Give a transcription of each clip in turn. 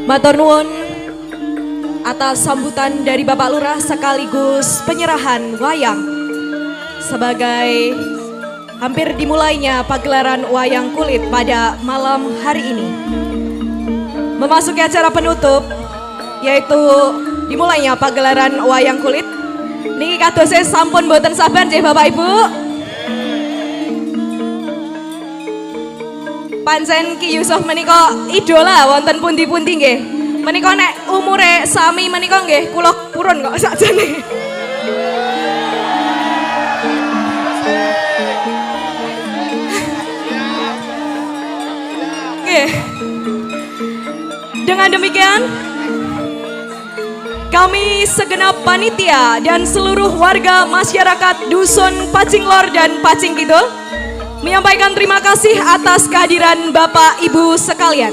Matur nuwun atas sambutan dari Bapak Lurah sekaligus penyerahan wayang sebagai hampir dimulainya pagelaran wayang kulit pada malam hari ini. Memasuki acara penutup, yaitu dimulainya pagelaran wayang kulit. Niki kadose sampun boten sabar nggih, Bapak Ibu? Pancen Ki Yusuf menika idola wonten pundi-pundi nggih. Menika nek umure sami menika nggih kula purun kok sakjane. Nggih. Dengan demikian kami segenap panitia dan seluruh warga masyarakat Dusun Pacing Lor dan Pacing Kidul menyampaikan terima kasih atas kehadiran Bapak Ibu sekalian.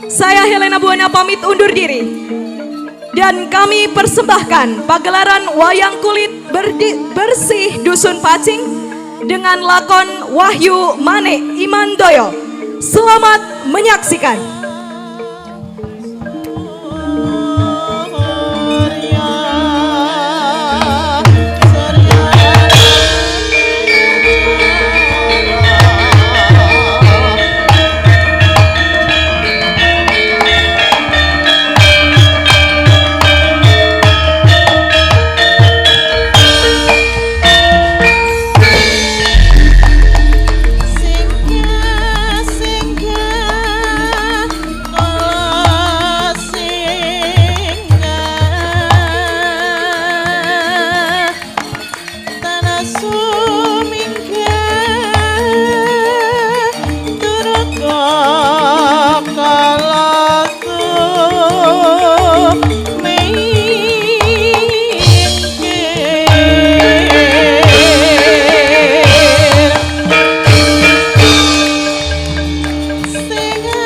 Saya Helena Buana pamit undur diri. Dan kami persembahkan pagelaran wayang kulit bersih Dusun Pacing dengan lakon Wahyu Manik Imandoyo. Selamat menyaksikan. Singgah,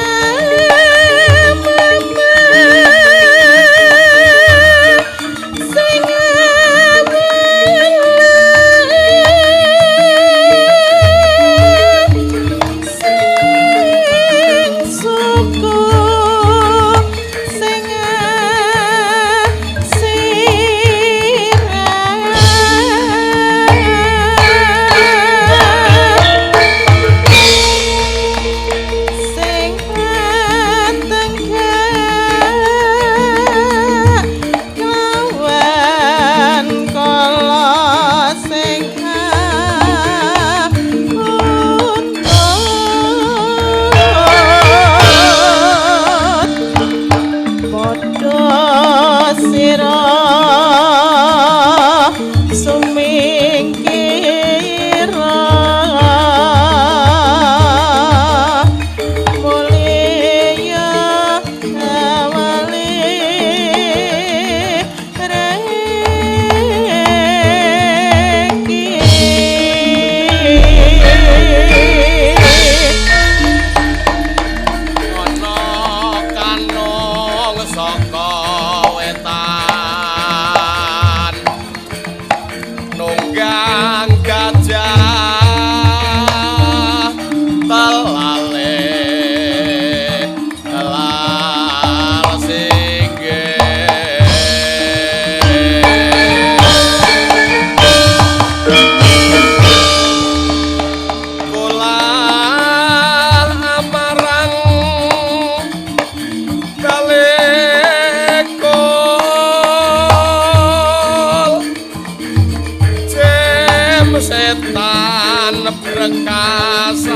Setan berkasaan.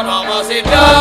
Nama sida.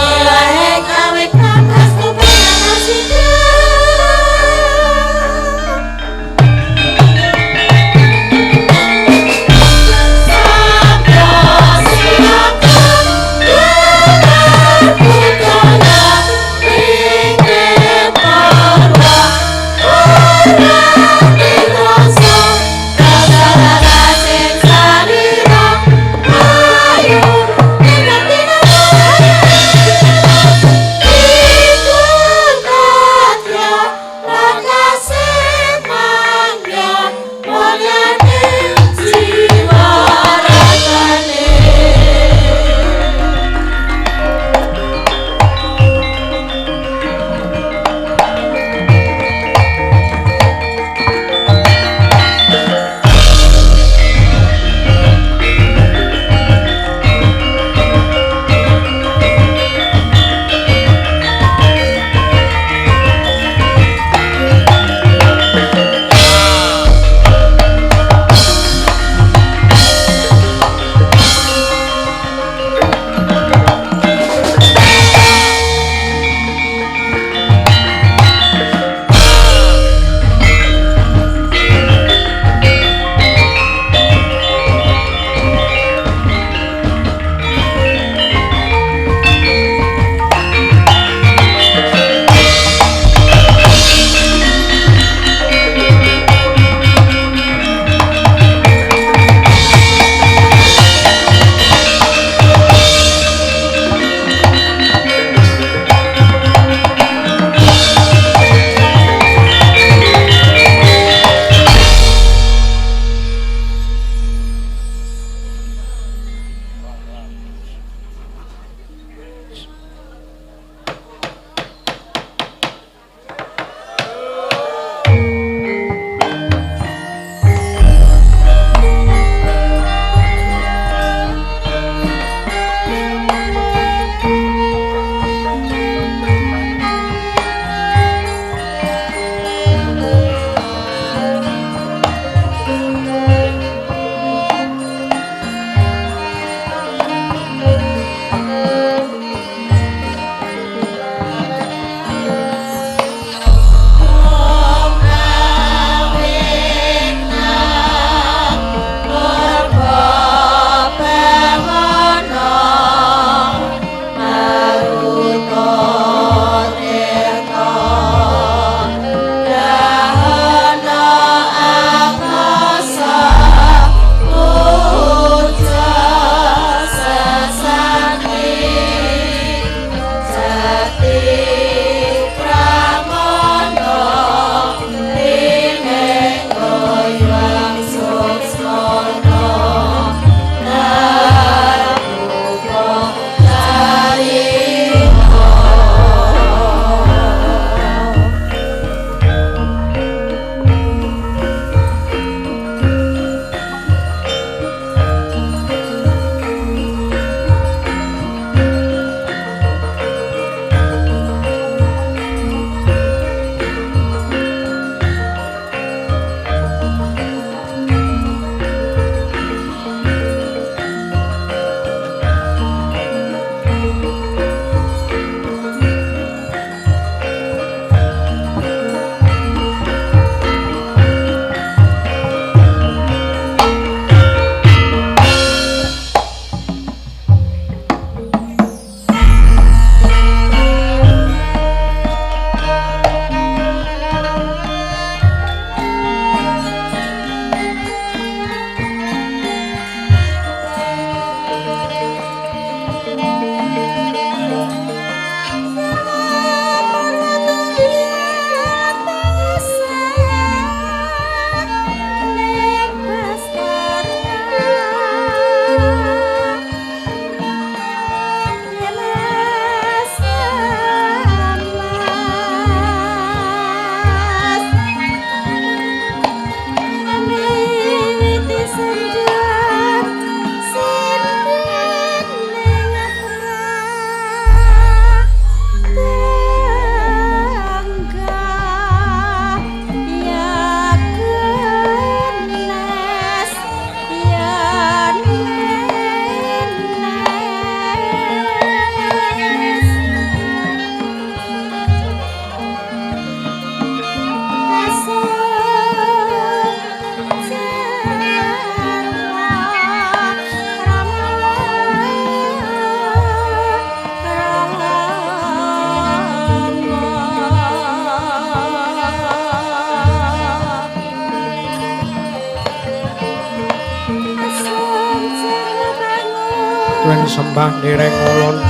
Den sembah nireng ulun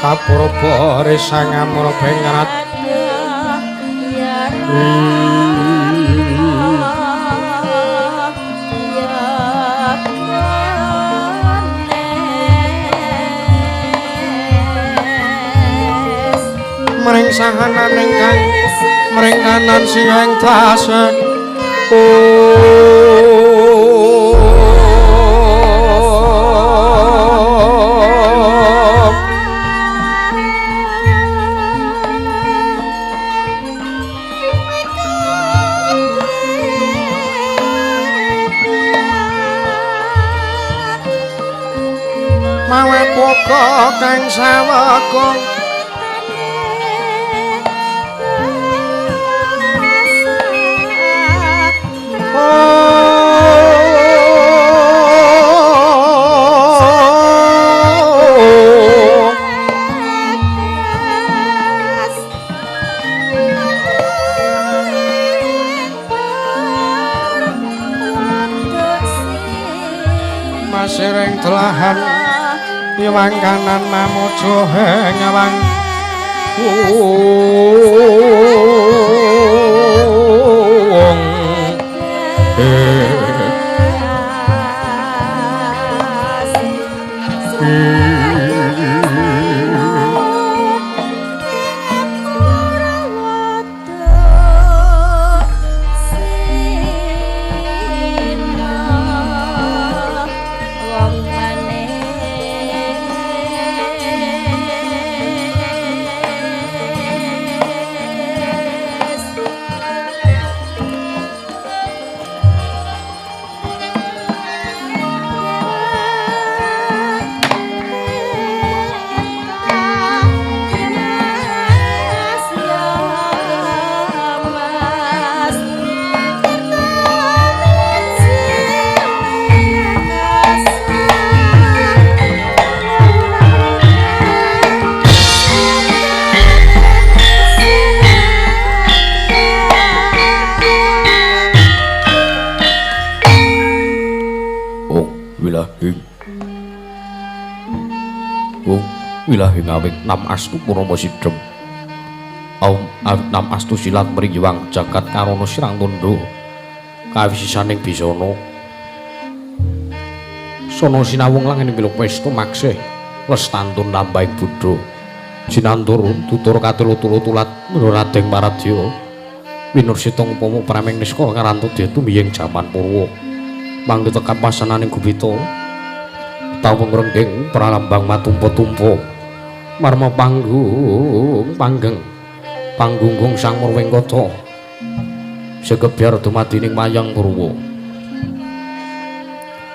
kapurba risang amra bengrat. Mring sahanan ingkang mring kanan sing tase. Mawe poka kang sawega Masiring telahan iwang kanan mamuju ngawang wong. Wilahing awit nam astu purama sidhem. Aum awit nam astu silat mriwang jagat karana sirang tundha kawisisaning bisana. Sono sinawung langit miluk westu maksih lestantun lambahing buddha. Jinantur tutur katilu-tulu tulat Radeng Paradya. Winursita upama prameng niskala karantudya tumiyeng jaman purwa. Mangke tekap pasananing gupita. Tawung renggeng pralambang matumpa-tumpa. Marma panggung panggeng panggunggung sang Murwengkata segebyar dumadining wayang purwa.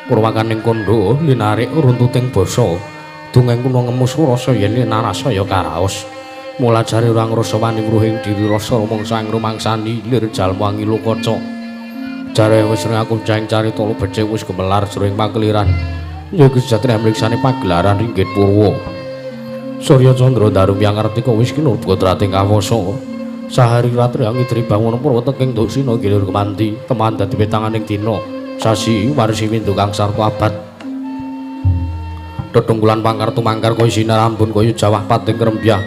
Purwakaning kandha linarik runtuting basa dongeng kuna ngemus rasa yen narasaya karaos. Mulajare ora ngrasa wani wruhing diri rasa rumangsa rumangsani lir jalma ngilu kaca. Jare wis ngaku jaing carita becik wis gemelar jroning pakeliran. Ya iku sejatine mriksane pagelaran ringgit purwa. Surya Candra Daru yang ngartika wis kinurba drating kawasa. Sahari ratri angidri bangun purwa teking duksina gilir kemanti teman dadi petanganing dina sasi warsi windu kang sarta abad. Tetunggulan pangkar tumangkar kaya sinar ambun kaya jawah pating krembyah.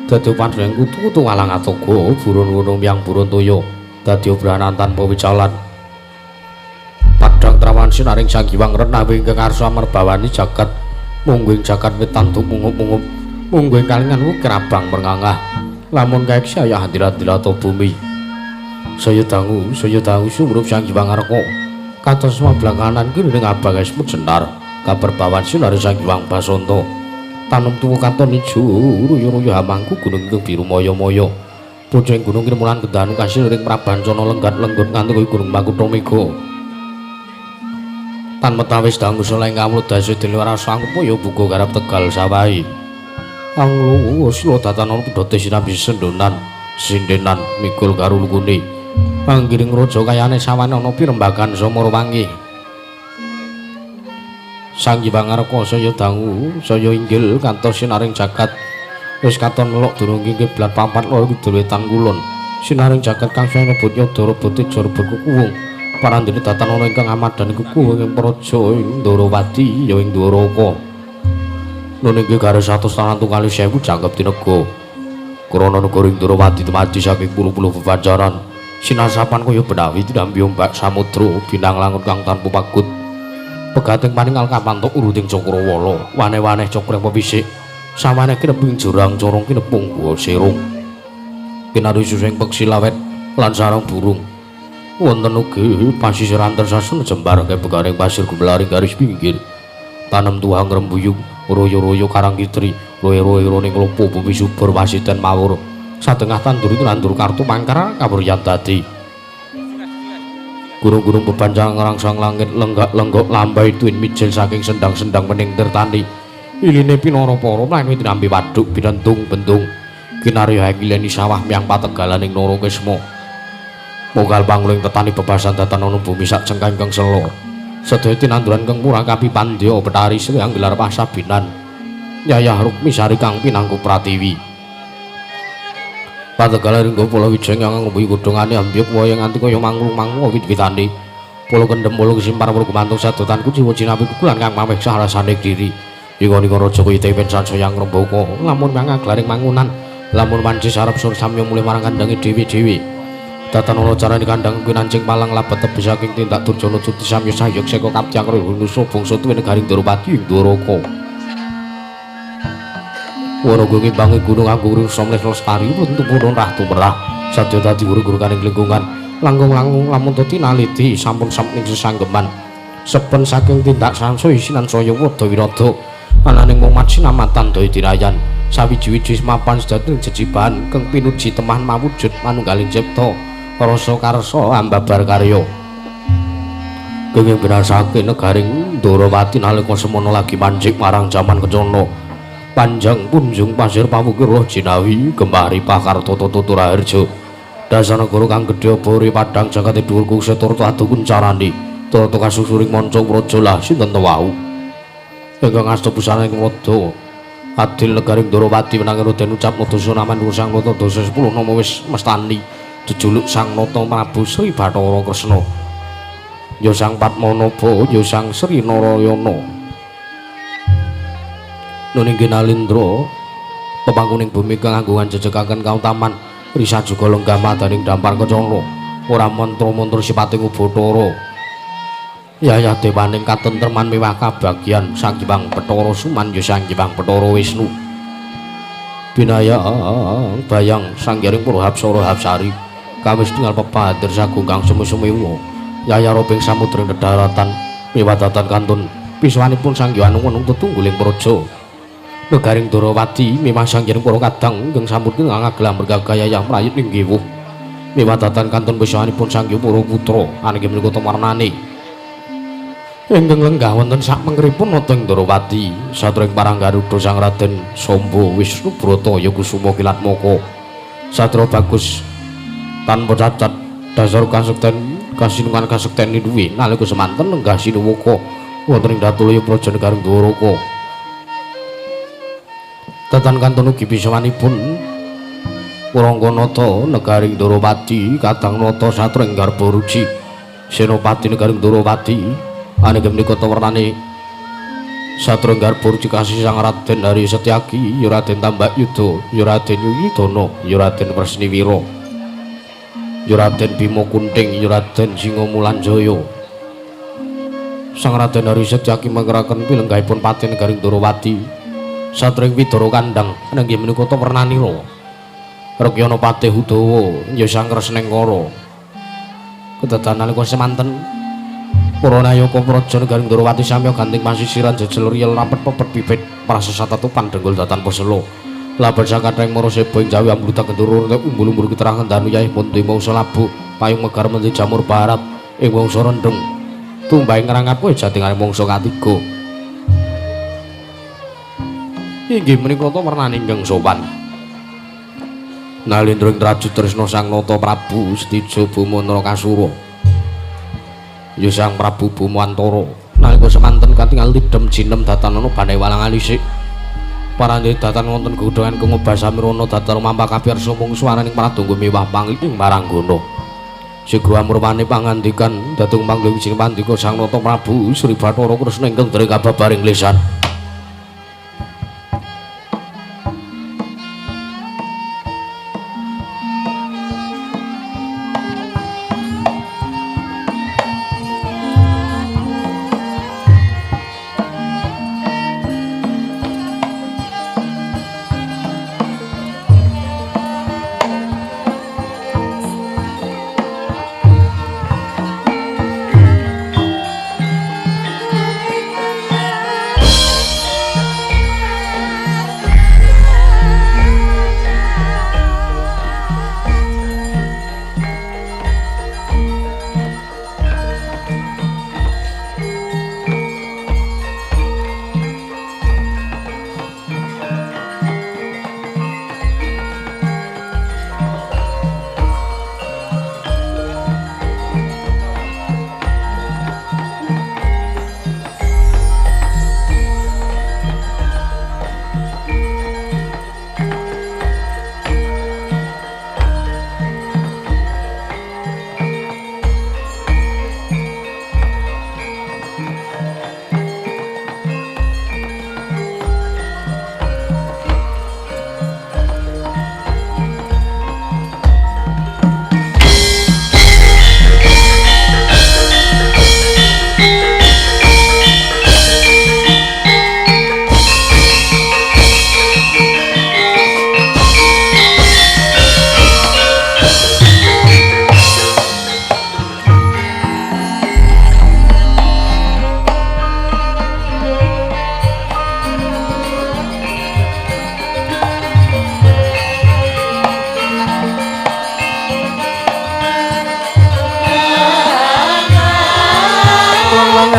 Dadi pandheng kutu-kutu walang atoga burun-burung yang burun toya dadi obranan tanpa wicalan. Padang trawan sinaring Sang Hyang renawi ingkang arsa merbawani jagat mungguing jagat wetan tumungup-mungup mungguing kalingan wukir abang merngangah lamun kaeksi ayah hadirat-dilata bumi. Saya dangu sumrup Sang Hyang Arka kados mablakanan kiri abang esmu jenar kaperbawan sinari Sang Hyang Basanta tanem tuwa katon ijo ruyu-ruyu hamangku gunung ingkang biru maya-maya pucung gunung kirmulan gedanu kasil ring prabancana lenggat-lenggut nganti kaya gunung Makutha Mega. Tan metawis dangu saleng kawula dasa dene rasa angupaya buka garap Tegal sawahi. Angluwus sila datan ana pedhote sinambi sendonan sindenan mikul karo lukune. Panggiring raja kayane sawane ana pirembagan Samarawangi. Sang Hyang Arka saya dangu saya inggil kantos sinaring jagat wis katon melok durung kiblat papat loro kidul wetan kulon. Sinaring jagat kang sinebut Yadara Boteja rebut kukuwung. Parandene datan ana ingkang amadan kuku ing praja ing Ndorowati ya ing Dwaraka. Nun inggih garis 100 kalih sewu jangkep tinega. Krana negara ing Ndrawati dumadi saking puluh-puluh bebanjaran. Sinasapan kaya benawi tinampi ombak samudra binang langut kang tanpa pagut. Pegating paningal kapantuk uruting cakrawala, waneh-waneh cakra pepisik. Sawaneh kineping jurang corong kinepung guwa serung. Kinari susing peksi lawet lan sarang burung. Wonten ugi pasisiran tersasun jembar kebegaring pasir gumelaring garis pinggir. Tanem tuang rembuyung, royo-royo karang kitri, royo-royo ning lopo bumi subur wasiten mawur. Satengah tandur itu nandur kartu mangkar kaburyan dadi. Gunung-gunung bebanjang ngrangsang langit lenggak-lenggok lambai tuwin mijil saking sendang-sendang mening tirtani. Iline pinara para mlayu tinampi waduk binentung bentung. Kinarya kileni sawah miyang pategalaning Narakisma. Mogal pangling tetani bebasan datan ana bumi sak cengkang kang sela. Sedaya tinanduran kang murah kapi pandya betari sri anggelar pasabinan. Yayah Rukmi Sari kang pinangku pratiwi. Pategalan ringgo pola wijaya kang ngombe godhongane ambyuk waya nganti kaya manglung-manglung wit-witane. Pola kendhem pola kesimpar pola gumantung sadotan kuciwa jinawi kukulan kang maweh sahrasane diri. Ika-nika raja kaya tepen sansaya ngrembaka lamun mangaglaring mangunan lamun wanci sarep sur samya mulih marang kandange dhewe-dhewe. Datan ana carane kandhang kuwi nancing palang labet tebih saking tindak Durjana cuti samya sayuk seka kapcang nusa bangsa tuwin negaring Ndrawati ing Dwaraka. Waraga ngimbangi gunung agung ring samlih lestari tentu rah tumerah sadya dadi guru-guru kaning lingkungan langkung-langkung lamun tinaliti sampun sampening sesanggeman seben saking tindak sansaya isinan saya wada wirada ananing mung masinamatan daya dirayan sawiji-wiji mapan sejatining jejibahan kang pinuji temah mawujud manunggaling cipta rasa karsa ambabar karya kenging binasake negaring Ndrawati nalika semana lagi mancik marang jaman kencana panjang punjung pasir pawukir roh jinawi gembari pakar tata tata dasar negara kang gedhe bori padang jagate dhuwur kukse turta adu kuncarane turta kasusuring manca praja lah sinten wau ingkang asta busana ing wada adil negaring Ndrawati menangi Raden ucap Nata naman Sang Nata dasa 10 nama wis mestani jejuluk Sang Nata Prabu Sri Bathara Kresna ya Sang Padmanaba ya Sang Sri Narayana nun inggih Nalindra pepangkuning bumi kang anggungan jejekaken kautaman risa juga lenggah madaning dampar kencana ora mantra-mantra sipate ngubathara yayah dewaning katentreman miwah kabagyan Sang Hyang Bathara Suman ya Sang Hyang Bathara Wisnu binayang bayang Sang Hyang Pura Hapsara Hapsari kawis tinggal pepadir sagung kang sumi-sumiwa yayah robing samudra dedaratan miwah datan kantun piswanipun Sang Hyang Anung tetungguling praja negaring Ndrawati mimah Sang Hyang Para Kadang ingkang sampun ngagelam bergagah yayah mrayit ing gewuh miwah datan kantun piswanipun Sang Hyang Para Putra aniki menika warnane ingkang lenggah wonten sak mengkeripun nata ing Ndrawati satring parang Garuda Sang Raden Samba Wisnu Brata ya Kusuma Kilatmaka satra bagus tanpa cacat dasar kasekten kasinungan kasekten duwe nalika semanten lenggah sinuwaka wonten ing Datulaya Praja Negaring Dwaraka. Datan kantun ugi pisawanipun Warangkanata negaring Ndrawati kadang nata satring garba ruci Senopati negaring Ndrawati aniki menika wernane satring garba ruci kasih Sang Raden Hari Setyaki ya Raden Tambak Yuda ya Raden Yuyudana ya Raden Kresniwira ya Raden Bima Kunting ya Raden Singamulanjaya. Sang Raden Hari Setyaki mangkeraken pilenggahipun pati negaring Ndrawati satring Widara Kandang inggih menika wernanira Rekyana Patih Udawa ya Sang Kresnengkara. Kedadan nalika semanten para nayaka praja negaring Ndrawati samya ganting pasisiran jejel riyel rapet pepet pipit prasesat tatupan dengkul datan pesela labar sakatheng maraseba ing jawi ambludak gendoro umbul-umbul kiterangan danu yayah pundi mangsa labu payung megar menti jamur barat ing wangsa rendeng tumbahing ngrangap kowe jatingane mangsa katiga inggih menika ta wernane ingkang sowan. Nalindra ing Traju Tresna Sang Nata Prabu Setija Bama Narakasura ya Sang Prabu Bumantara nalika semanten katingal tidhem jinem datan ana bandhe walang alisik parande datan wonten godhongan kang basamirana datan mampa kapiyarsa mung swaraning pradonga miwah pangling ing maranggana sigra amurwane pangandikan dhateng manggling wijing pandika Sang Nata Prabu Sri Bathara Kresna ingkang dereng kababaring lesan.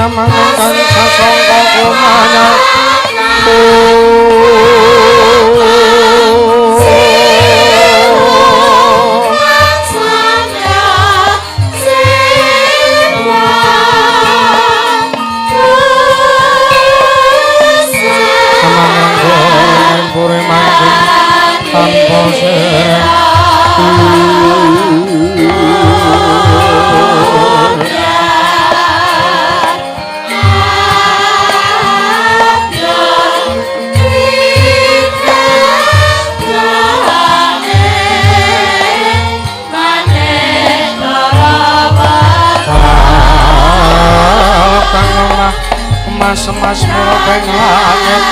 Amanging kang sasangka kumanya emas murubeng langit.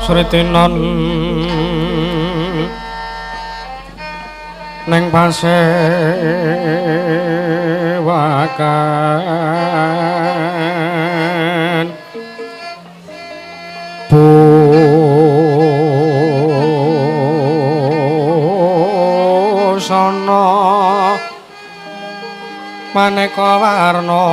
Sritinon neng pasewakan busana maneka warna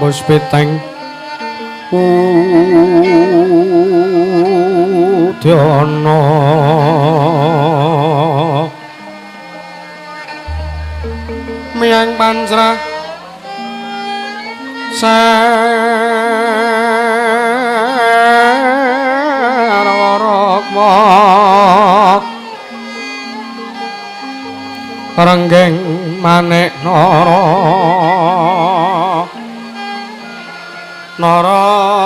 Puspiteng udyana miyang pancrah sarwa renggeng manik nara Narawata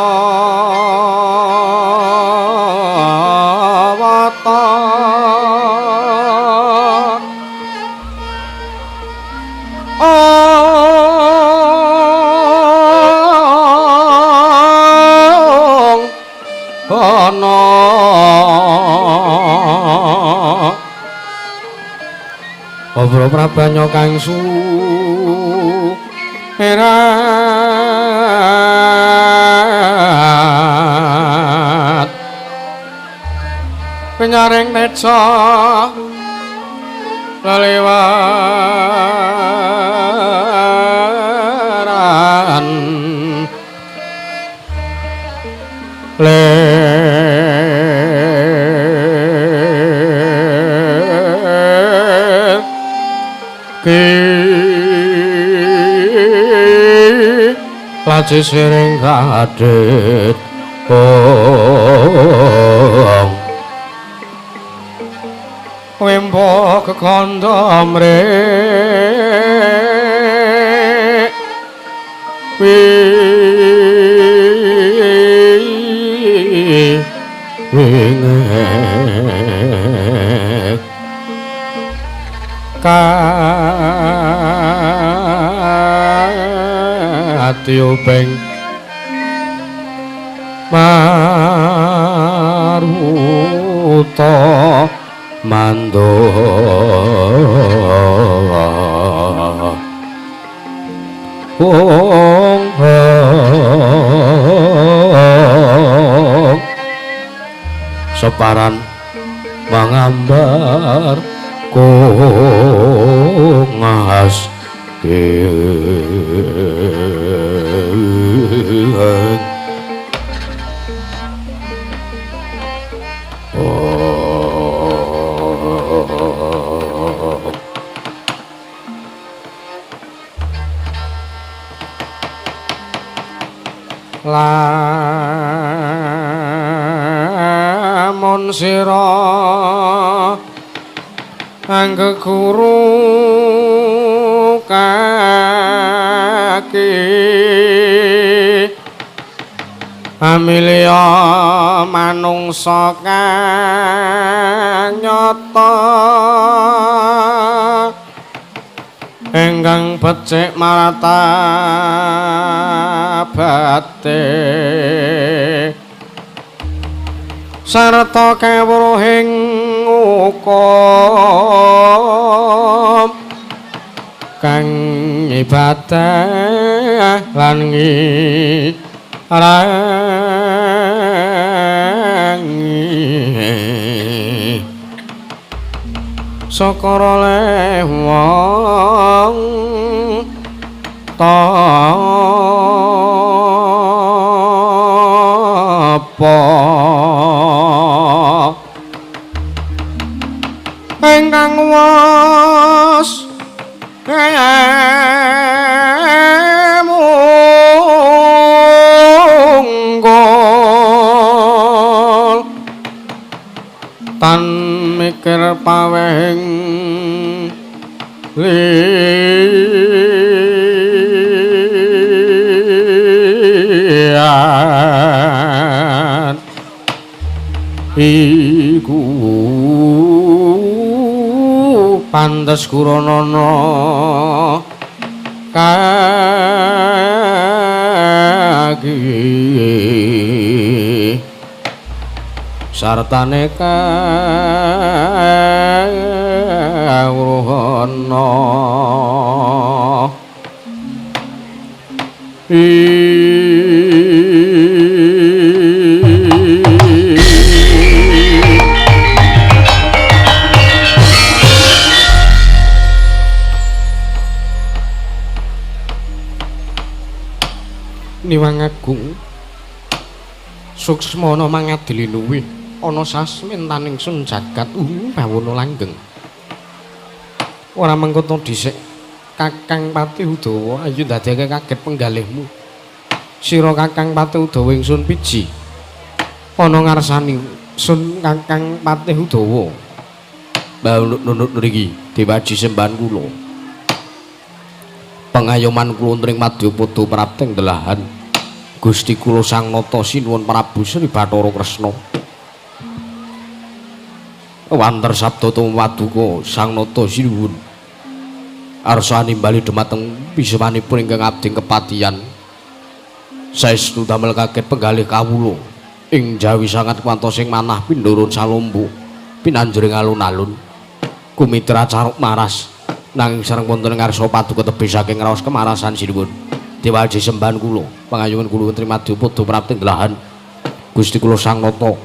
ong ana Obro prabanya kang sumerat penyaring neca lelewaran laci siring kadit ong wempo kekandha mrek winge tiuping maruta mando ong separan mangambar kongas lamun sira anggeguru kaki amilya manungsa kang nyata ingkang becik martabate sarta kawruhing hukum kang ibadah lan ngirangi saka oleh wong tapa ingkang was munggul tan mikir pawehing liyan iku pantes kuranana kaki sartane kawruhana Niwang Agung suksmana mangadili luwih ana sasmintaning sun jagat bawana langgeng. Ora mengkono dhisik Kakang Patih Udawa ayo ndadekake kaget penggalihmu. Sira Kakang Patih Udawa ingsun piji ana ngarsani sun Kakang Patih Udawa. Mbah nunut nriki diwaji sembahan kula. Pengayoman kula wonten ing madyapada prapting delahan Gusti kula Sang Nata Sinuwun Prabu Sri Bathara Kresna. Wanter sabda tumaduka Sang Nata Sinuwun arsa nimbali dhumateng pisemanipun ingkang abdi kepatihan. Saestu damel kaget penggalih kawula ing jawi sangat kuwantos ing manah pindurun salombo pinanjuring alun-alun kumitra caruk maras nanging sareng wonten ngarsa paduka tebih saking raos kemarasan sinuwun. Dewaji sembahan kula pangayunan kula wonten madyapada prapting delahan Gusti kula Sang Nata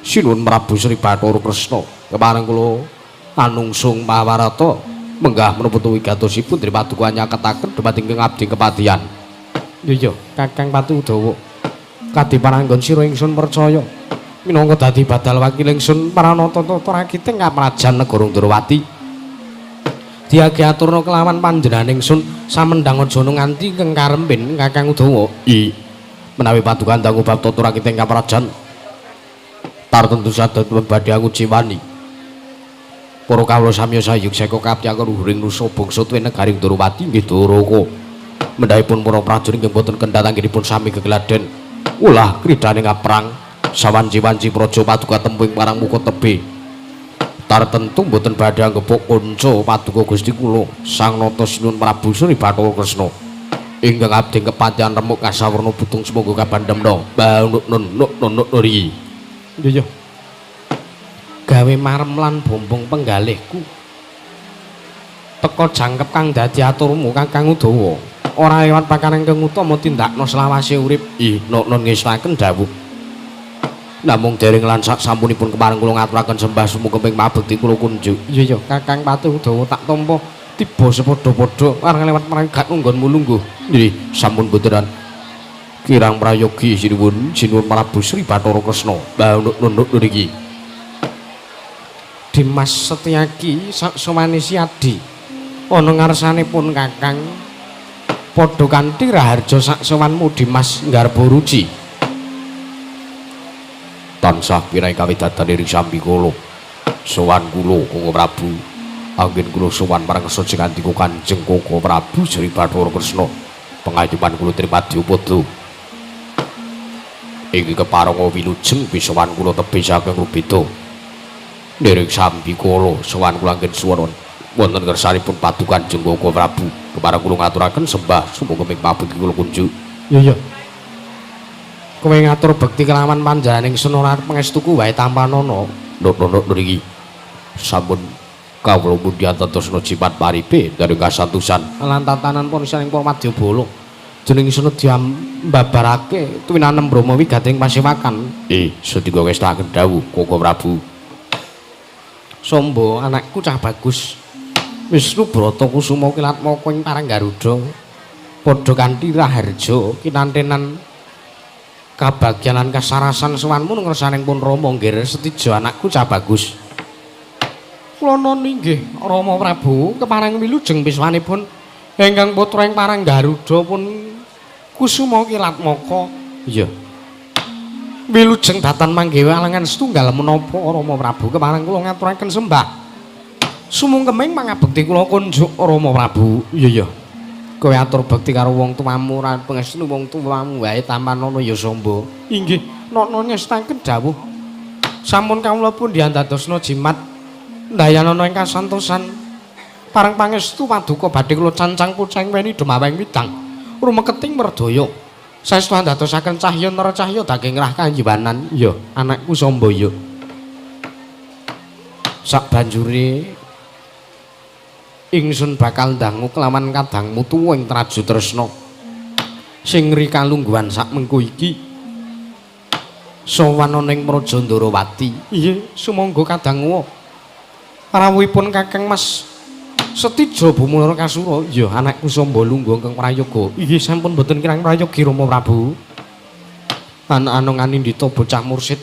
Sinuwun Prabu Sri Bathara Kresna kepareng kula anungsung pawarata menggah menapa wigatosipun dri paduka nyaketaken dhumateng ingkang abdi kepatihan. Iya Kakang Patih Udawa kadi paranggon sira ingsun percaya minangka dadi badal wakil ingsun paranata tata rakiting kaprajan negara Ndrawati. Diage aturna kelawan panjenengan ingsun samendhang aja nganti ingkang karempin Kakang Udawa. I menawi paduka dangu bab tata rakiting kaprajan tartentu sadat badhe nguciwani para kawula samya sayuk seka kaptyaken luhuring nusa bangsa tuwin negari Ndrawati nggih Duraka. Mendhahipun para prajurit inggih boten kendhat anggenipun sami gegladen ulah kridane ngaprang sawanci-wanci praja paduka tempu ing parang muka tebih. Tartentu mboten badhe anggepuk kanca paduka Gusti kula Sang Nata Sinuwun Prabu Sri Bathara Kresna. Ingkang abdi kepatihan remuk kasawerna putung semoga kabandemna. Baunuk nun nuk nun nuk nuri. Iya. Gawe marem lan bombong penggalihku. Teka jangkep kang dadi aturmu Kakang Udawa. Ora lewat pakaran kang utama tindakno selawase urip. Ih, nuk nun ngestaken dawuh. Namung dereng lan sak sampunipun kepareng kula ngaturaken sembah sumukemping pabekti kula kunjuk. Iya, Kakang Patih Udawa tak tampa tiba sepadha-padha areng lewat marang gak nggonmu lungguh. Nggih, sampun botenan. Kirang prayogi sinuwun sinuwun Prabu Sri Bathara Kresna. Mbah nunuk niki. Dimas Setyaki saksowane Siadi ana ngarsanipun Kakang padha kanthi raharja saksowanmu Dimas nggarba ruci. Tansah pirai kawidadan ing sambikala. Sowan kula Koko Prabu. Anggen kula sowan marang sajengandika Kanjeng Koko Prabu Sri Bathara Kresna. Pengayuman kula tripadi upada. Inggih keparenga wilujeng pisowan kula tebih saking rubeda. Nderek sambikala sowan kula anggen suwun wonten ngersanipun Paduka Kanjeng Koko Prabu. Kepareng kula ngaturaken sembah sumangga ming pabekti kula kunjuk. Iya. Kowe ngatur bekti kelawan panjenenganing sun ora pangestuku wae tampanana. Nuk-nuk nriki. Sampun kawula pundi antosna jimat paripe dari kasantosan lan tatanan pun saning para madyabala. Jeneng sun diambabarake tuwinanem Brahma wigating pasewakan. Sedika ngestaken dawuh Koko Prabu. Sombo anakku cah bagus. Wisnu Brata Kusuma Kilatmaka ing Parang Garuda. Padha kanthi raharja kinantenan kabagyan lan kasarasan sowanmu ngersaning pun Rama nggih Setija anakku cah bagus. Kula noni nggih Rama Prabu kepareng wilujeng piswanipun ingkang putra ing Parang Garuda pun Kusuma Kilatmaka. Iya. Wilujeng datan manggihe alangan setunggal menapa Rama Prabu kepareng kula ngaturaken sembah. Sumungkeming mangabekti kula kunjuk Rama Prabu. Iya. Kowe atur bekti karo wong tuamu ora pangestu wong tuamu wae tampanana ya Samba. Inggih, nana ngestaken dawuh. Sampun kawula pun diandadosna jimat ndayanana ing kasantosan. Pareng pangestu paduka badhe kula cancang pucang weni dumaweng widang. Rumeketing merdaya. Saestu andadosaken cahya nara cahya daging rah kanjiwanan. Iya, anakku Samba ya. Sabanjure ingsun bakal ndangu kelawan kadangmu tuwa ing Traju Tresna. Sing ri kalungguhan sak mengko iki. Sowan ana ing Praja Ndarawati. Inggih, sumangga kadangmu. Rawuhipun Kakang Mas Setija Bumara Kasura. Iya, anakku Samba lungguh ingkang prayoga. Inggih, sampun boten kirang prayogi Rama Prabu. Anak-anak anindita bocah mursid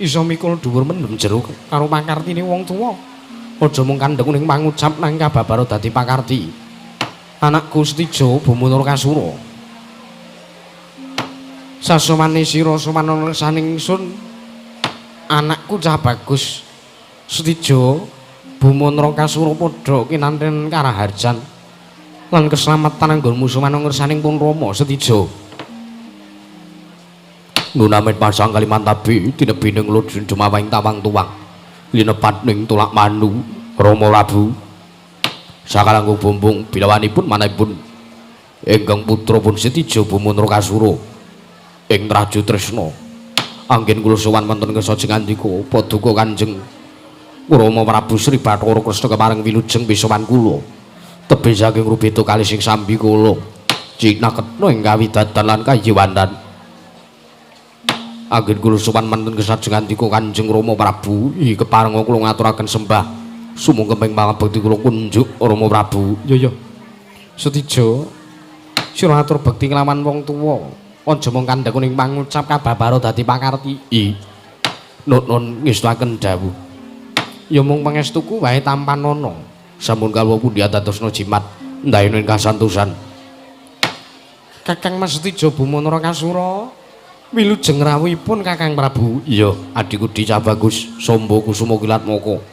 iso mikul dhuwur mendem jero karo pakartine wong tuwa. Aja mung kandheng ning pangucap nang kababaro dadi pakarti. Anakku Setija Bumara Kasura. Sasomane sira sowan ngersaning ingsun. Anakku cah bagus Setija Bumara Kasura padha kinanten karaharjan lan keselamatan anggonmu sowan ngersaning pun Rama Setija. Nunamen pasang Kalimantabi tinebining ludun jumawing tawang tuwang linepat ning tulak manu Rama Prabu. Sakalangkung bumbung bilawanipun manahipun ingkang putra pun Setija Bumara Kasura ing Traju Tresna. Anggen kula sowan wonten ngersa jengandika paduka Kanjeng Rama Prabu Sri Bathara Kresna kepareng wilujeng pisowan kula. Tebih saking rubeda kalih sing sambikala cinaketna ing kawidadan lan kayiwanan. Anggen kula sowan wonten ngersa jengandika Kanjeng Rama Prabu, ih kepareng kula ngaturaken sembah sumungkeming pangabekti kula kunjuk Rama Prabu. Iya. Setija sira atur bekti kelawan wong tuwa. Aja mung kandheng ning pangucap kababaro dadi pakarti. Nun ngestakaken dawuh. Ya mung pangestuku wae tampanana. Sampun kawula pundi andadosna jimat ndayana ing kasantosan. Kakang Mas Setija Bumara Kasura wilujeng rawuhipun Kakang Prabu. Iya, adhiku Dicah Bagus Samba Kusuma Kilatmaka.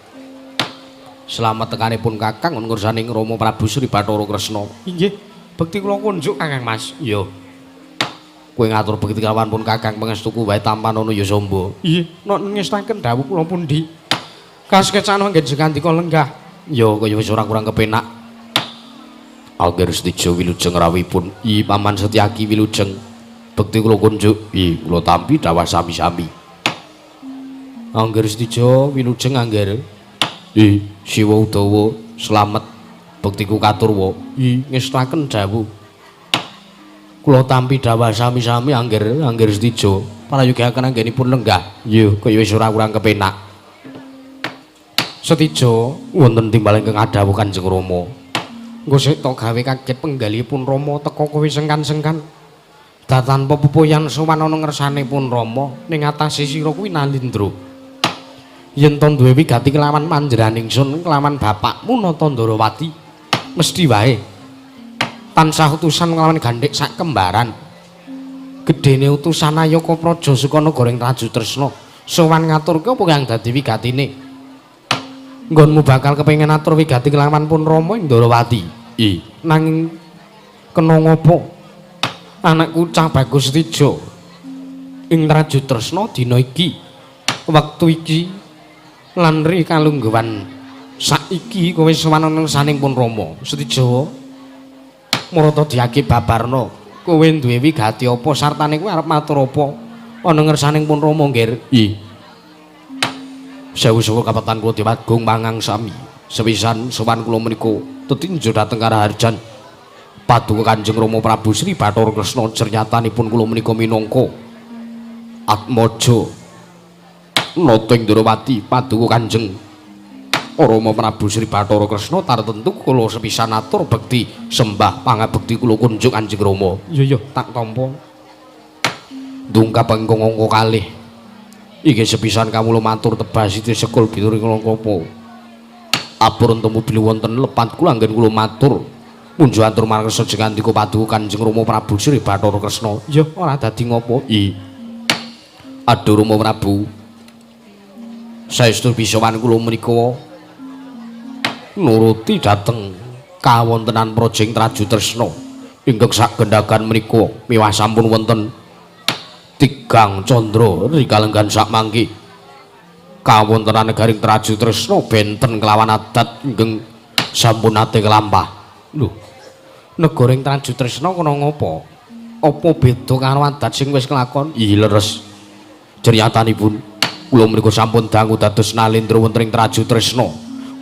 Slamet tekanipun Kakang ngersaning Rama Prabu Sri Bathara Kresna. Inggih, bekti kula kunjuk Kakang Mas. Iya. Kowe ngatur bekti kelawan pun Kakang pangestuku wae tampanana ya Samba. Inggih, nek ngestaken dawuh kula pundi? Kasekecana anggen jengandika lenggah. Ya kaya wis ora kurang kepenak. Angger Setija wilujeng rawuhipun. I Paman Setyaki wilujeng. Bekti kula kunjuk. I kula tampi dhawah sami-sami. Angger Setija wilujeng angger. I Siwa Udawa slamet. Bektiku katurwa. I ngestaken dawuh. Kula tampi dhawah sami-sami angger angger Setija. Prayogaken anggenipun lenggah. Iya, kaya wis ora kurang kepenak. Setija wonten timbal ingkang adhawuh Kanjeng Rama. Engko sik to gawe kaget penggalihipun Rama teka kowe sengkan-sengkan. Datanpa pepoyan sowan ana ngersanipun Rama ning atase sira kuwi Nalindra. Yen to duwe wigati kelawan panjenengan ingsun kelawan bapakmu Nata Ndarawati mesti wae tansah utusan kelawan gandhek sak kembaran. Gedene utusan Ayaka Praja saka negara ing Trajutresna sowan ngaturke apa kang dadi wigatine. Nggonmu bakal kepengin atur wigati kelawan pun Rama ing Ndarawati. I nanging kena ngopo anakku cah Bagus Setija ing Trajutresna dina iki wektu iki lan ri kalungguhan saiki kowe sowan ana saning pun Rama. Setija marata diake babarna kowe duwe wigati apa sartane kowe arep matur apa ana ngersaning pun Rama nggir. I sewu-sewu kapetan kula Dewagung mangang sami sepisan sowan kula menika tetinjo dhateng Karaharjan paduka Kanjeng Rama Prabu Sri Bathara Kresna jernyatanipun kula menika minangka Atmaja Nata ing Ndarawati paduka Kanjeng Rama Prabu Sri Bathara Kresna tartentu kula sepisan atur bekti sembah pangabekti kula kunjuk Kanjeng Rama. Iya iya tak tampa. Ndungkap ingkang angka kalih. Iki sepisan kawula matur tebas siti sekul bituring kala. Abur temu bilih wonten lepat kula anggen kula matur munjuk atur marang sajengandika paduka Kanjeng Rama Prabu Sri Bathara Kresna. Iya ora dadi ngopo. I Aduh Rama Prabu saestu bisawan kula menika nuruti dhateng kawontenan praja ing Trajutresna ingkang sagendhagan menika miwah sampun wonten tigang candra rikalenggan sakmangke kawontenan negaring Trajutresna benten kelawan adat ingkang sampun nate kelampah. Lho, negara ing Trajutresna kena ngopo? Apa beda karo adat sing wis kelakon? Iya leres. Jernyatanipun kula menika sampun dangu dados nalendra wonten ing Trajutresna.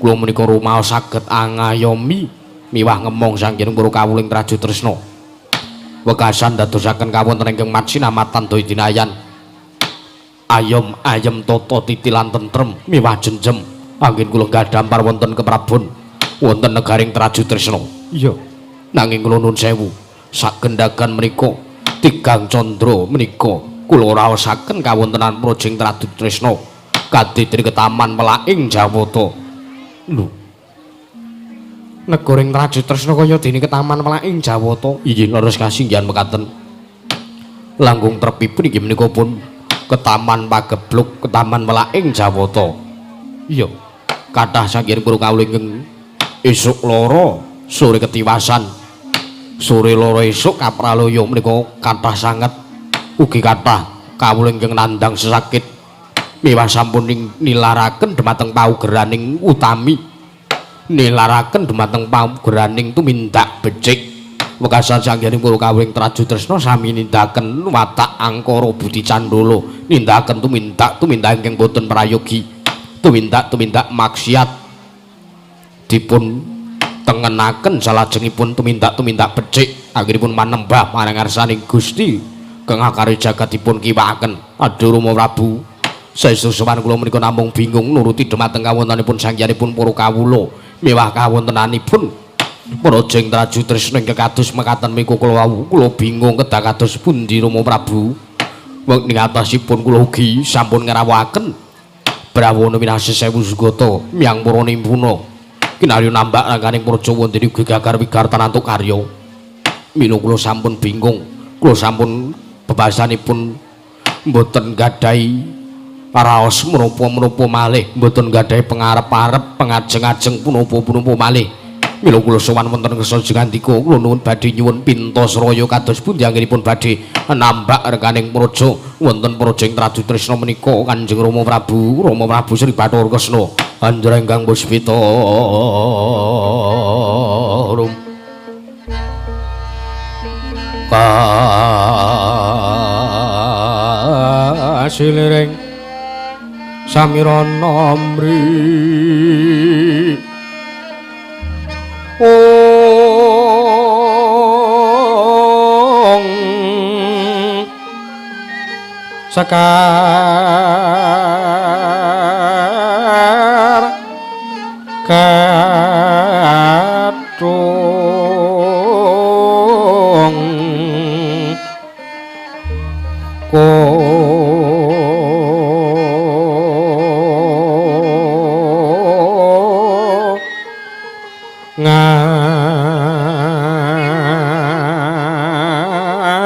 Kula menika rumaos saged angayomi miwah ngemong saking para kawula ing Trajutresna. Wekasan dadosaken kawontenan ingkang matsinamatan daya dinayan. Ayom ayem tata titi lan tentrem miwah jenjem anggen kula gadhampar wonten keprabon wonten negaring Trajutresna. Iya. Nanging kula nuwun sewu, sagendhagan menika tigang candra menika kula raosaken kawontenan praja ing Trajutresna kadidri ketaman melaking Jawata. Lho. Negara ing Trajutresna kaya dene ketaman melaking Jawata. Inggih leres kasinggihan mekaten. Langkung trepipun inggih menika pun ketaman pagebluk ketaman melaking Jawata. Iya. Kathah saking para kawula ingkang esuk lara, sore ketiwasan. Sore lara esuk kapralaya menika kathah sanget. Ugi kathah kawula ingkang nandhang sesakit. Miwah sampun nilaraken dhumateng paugeraning utami. Nilaraken dhumateng paugeraning tumindak becik. Wekasan sanghyang para kawula ing Trajutresna sami nindakaken watak angkara budi candala, nindakaken tumindak-tumindak ingkang boten prayogi, tumindak-tumindak maksiat dipun tengenaken salajengipun tumindak-tumindak becik anggenipun manembah marang ngarsaning Gusti kang akare jagat dipun kiwakaken. Aduh Rama Prabu, saestu sowan kula menika namung bingung nuruti dhumateng kawontenanipun sanghyangipun para kawula miwah kawontenanipun praja ing Trajutresna ingkang kados mekaten menika kula wau kula bingung kedah kados pundi Rama Prabu. Wong ing atasipun kula ugi sampun ngrawuhaken brawana winasih sewu sugata miyang para nimpuna kinarya nambak rangkaning praja wonten ugi gagar wigartan antuk karya. Mila kula sampun bingung, kula sampun bebasanipun mboten gadhahi raos menapa-menapa malih, mboten gadhahi pengarep-arep, pengajeng-ajeng punapa-punapa malih. Mila kula sowan wonten ngersa jengandika, kula nuwun badhe nyuwun pintasraya kados pundi anggenipun badhe nambak rekaning praja wonten praja ing Trajutresna menika Kanjeng Rama Prabu, Rama Prabu Sri Bathara Kresna. Anjrenggang Puspita Rum. Kasiliring samirana mri ong sekar katung ko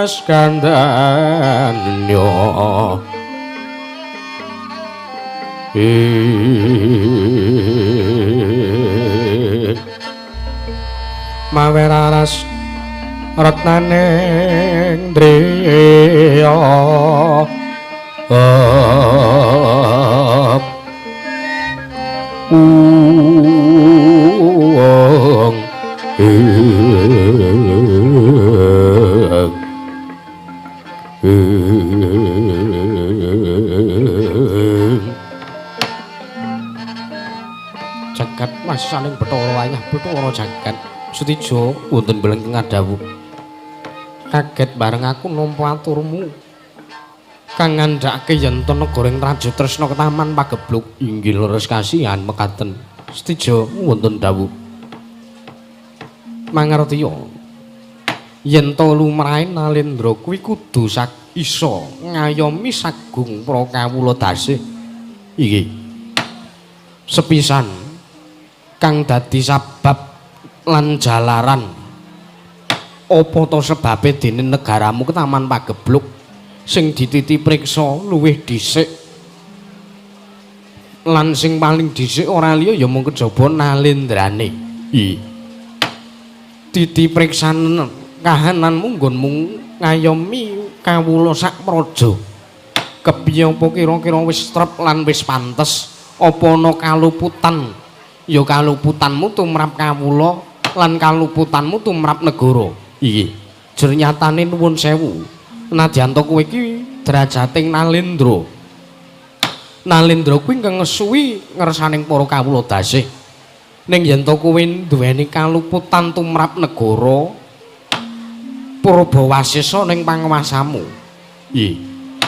ngas kandhanyo maweraras retnaning driya ung jagat masaning Bathara wayah Bathara jagat Sutijo wonten belengking ngadhawuh kaget bareng aku nampa aturmu kang ngandhake yen to negara ing Trajutresna ketaman pagebluk inggih leres kasihan mekaten. Sutijo wonten dawuh mangertiya yen to lumrahe Nalendra kuwi kudu sak isa ngayomi sagung para kawula dasih iki sepisan kang dadi sabab lan jalaran apa to sebabe dene negaramu ketaman pagebluk sing dititi priksa luwih dhisik lan sing paling dhisik ora liya ya mung kejaba Nalendrane. Titi priksan kahananmu nggonmu ngayomi kawula sak praja kepiye apa kira-kira wis trep lan wis pantes apa ana kaluputan ya kaluputanmu tumrap kawula lan kaluputanmu tumrap negara. Iki jer nyatane nuwun sewu nadyan to kowe iki derajating Nalendra. Nalendra kuwi ngesuwi ngersaning para kawula dasih ning yen to kowe duweni kaluputan tumrap negara Purbawasesa ning panguwasamu.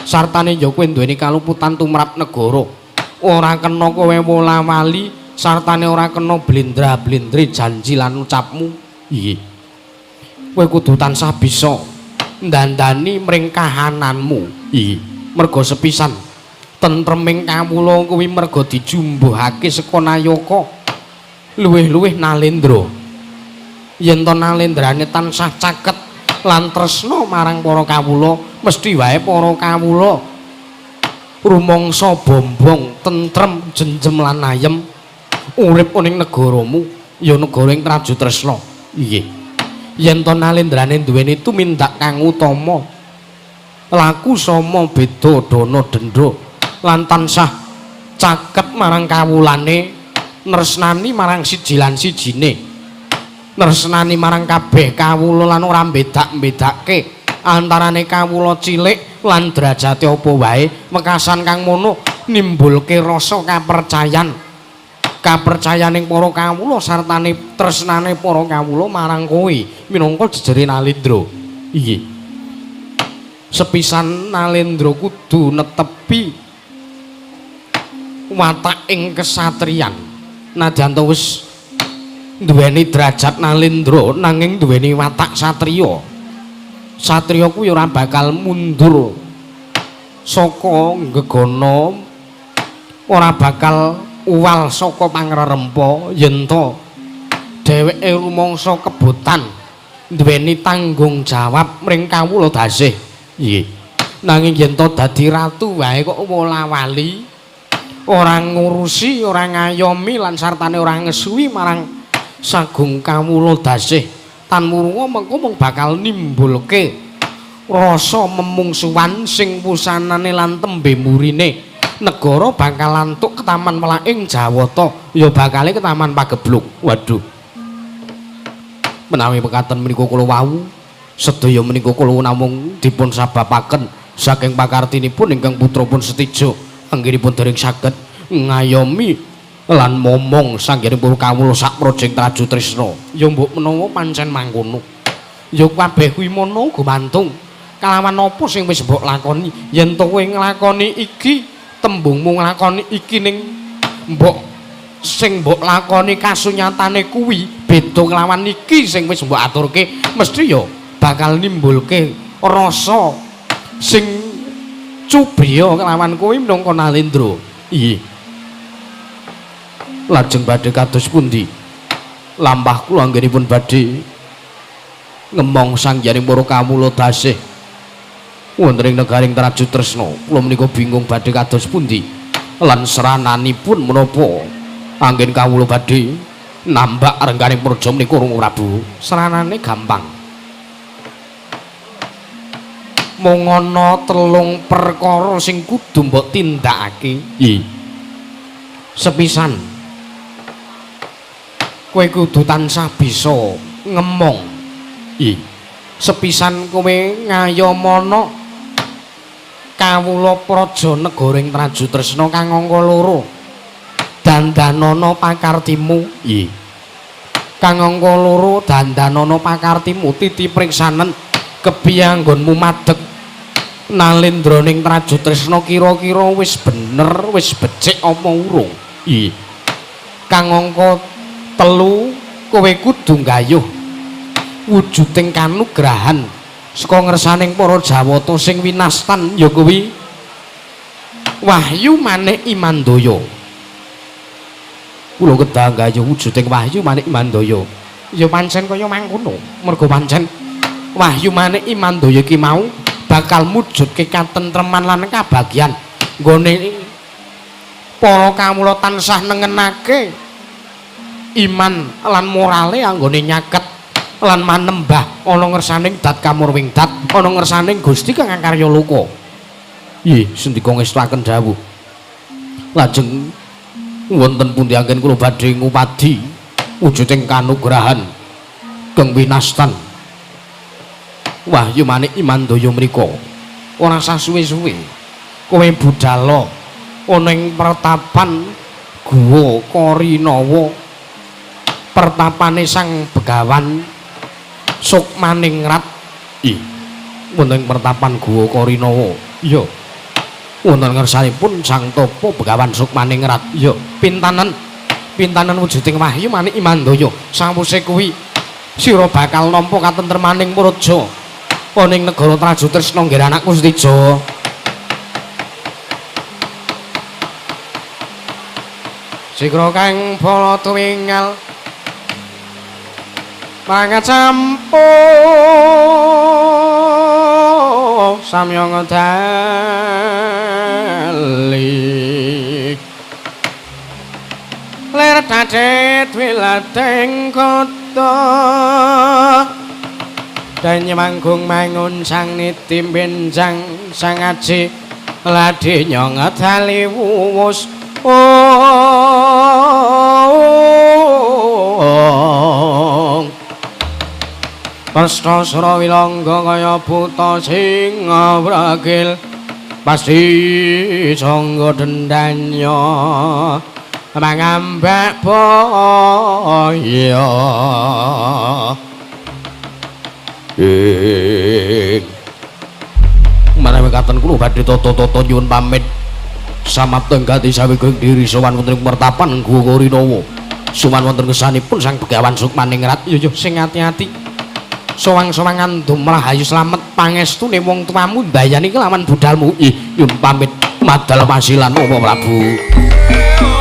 Sartane ya kowe duweni kaluputan tumrap negara ora kena kowe wola-wali sartane ora kena blendra-blendre janji lan ucapmu. Kowe kudu tansah bisa ndandani mring kahananmu. Merga sepisan tentreming kawula kuwi merga dijumbuhake saka nayaka luwih-luwih Nalendra. Yen to Nalendrane tansah caket lan tresna marang para kawula mesti wae para kawula rumangsa bombong tentrem jenjem lan ayem urip ning negaramu ya negara ing Trajutresna. Yen to Nalendrane duweni tumindak kang utama laku sama beda dana denda lan tansah caket marang kawulane nresnani marang siji lan sijine nresnani marang kabeh kawula lan ora mbedak-mbedake antarane kawula cilik lan derajate apa wae wekasan kang mono nimbulke rasa kapercayan kapercayaning para kawula sartane tresnane para kawula marang kowe minangka jejere Nalendra. Sepisan Nalendra kudu netepi watak ing kesatriyan nadyan to wis duweni derajat Nalendra nanging duweni watak satriya. Satriya kuwi ora bakal mundur saka ngegana ora bakal uwal saka pangrerempa yen to dheweke rumangsa kebotan duweni tanggung jawab mring kawula dasih. Nanging yen to dadi ratu wae kok wola-wali ora ngurusi ora ngayomi lan sartane ora ngesuwi marang sagung kawula dasih tan murunga mengko mung bakal nimbulke rasa memungsuhan sing wusanane lan tembe murine negara bakal antuk ketaman melaing Jawata ya bakale ketaman pagebluk. Waduh, menawi pekaten menika kula wau Sedaya menika kula namung dipun sababaken saking pakartinipun ingkang putra pun Setijo anggenipun dereng saged ngayomi lan momong sanggening para kawula sak projeng Traju Tresna. Ya mbok menawa pancen mangkono. Ya kabeh kuwi mono gumantung kalawan apa sing wis mbok lakoni. Yen to kowe nglakoni iki, tembungmu nglakoni iki ning mbok sing mbok lakoni kasunyatane kuwi beda kelawan iki sing wis mbok aturke, mesti ya bakal nimbulke rasa sing cubriya kelawan kowe minangka Nalendra. Iya. Lajeng badhe kados pundi lampah kula anggenipun badhe ngemong sangyaning para kawula dasih wonten ing negaring Traju Tresna. Kula menika bingung badhe kados pundi lan serananipun menapa anggen kawula badhe nambak rengganing praja menika Rama Prabu. Seranane gampang, mung ana telung perkara sing kudu mbok tindakake. Iya. Sepisan, kowe kudu tansah bisa ngemong. Iya. Sepisan kowe ngayomana kawula praja negara ing Traju Tresna kang angka loro dandanana pakartimu. Iya. Kang angka loro dandanana pakartimu titi priksanen kepiye anggonmu madeg Nalendra ning Traju Tresna kira-kira wis bener wis becik apa urung. Iya. Kang angka telu kowe kudu nggayuh wujuding kanugrahan saka ngersaning para Jawata sing winastan ya kuwi Wahyu Manik Imandaya. Kula kedah nggayuh wujuding Wahyu Manik Imandaya. Ya pancen kaya mangkono, mergo pancen Wahyu Manik Imandaya iki mau bakal mujudke katentreman lan kabagyan nggone para kawula tansah nengenake iman lan morale anggone nyaket lan manembah ana ngersaning dat kamurwing dat ana ngersaning Gusti kang karya loka. Nggih, sendika ngestakaken dawuh. Lajeng wonten pundi anggen kula badhe ngupadi wujuding kanugrahan kang winastan Wahyu Manik Imandaya mriku. Ora sah suwe-suwe kowe budala ana ing pertapan Guwa Korinawa, pertapane Sang Begawan Sukmaningrat. Ih, wonten pertapan Guwa Korinawa. Iya. Wonten ngersanipun Sang Tapa Begawan Sukmaningrat. Iya, pintanen pintanen wujuding Wahyu Manik Imandaya. Sawuse kuwi sira bakal nampa katentremaning praja ana ing negara Traju Tresna nggih anakku Setijo. Sikra kang bala tuwingal mangacampu samya ngedali lir dadet wiladeng kota dan manggung mangun sang niti benjang sang aji ladi nyongedali wuwus. Presta sura wilangga kaya buta singa wragil pasti sangga dendanya mangambak boyo. Ing menawi katen kula badhe tata-tata nyuwun pamit samapta ing gati saweging diri sowan wonten ing pertapan Guwa Korinawa. Sowan wonten kesanipun Sang Begawan Sukmaningrat. Yo yo sing ati-ati. Sowang-sowang ngandum rahayu slamet pangestune wong tuamu mbayani kelawan budalmu. Ih, nyuwun pamit madal pasilan Rama Prabu. Oh,